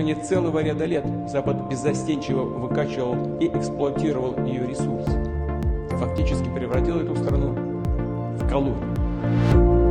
протяжении целого ряда лет Запад беззастенчиво выкачивал и эксплуатировал ее ресурсы. Фактически превратил эту страну в колонию.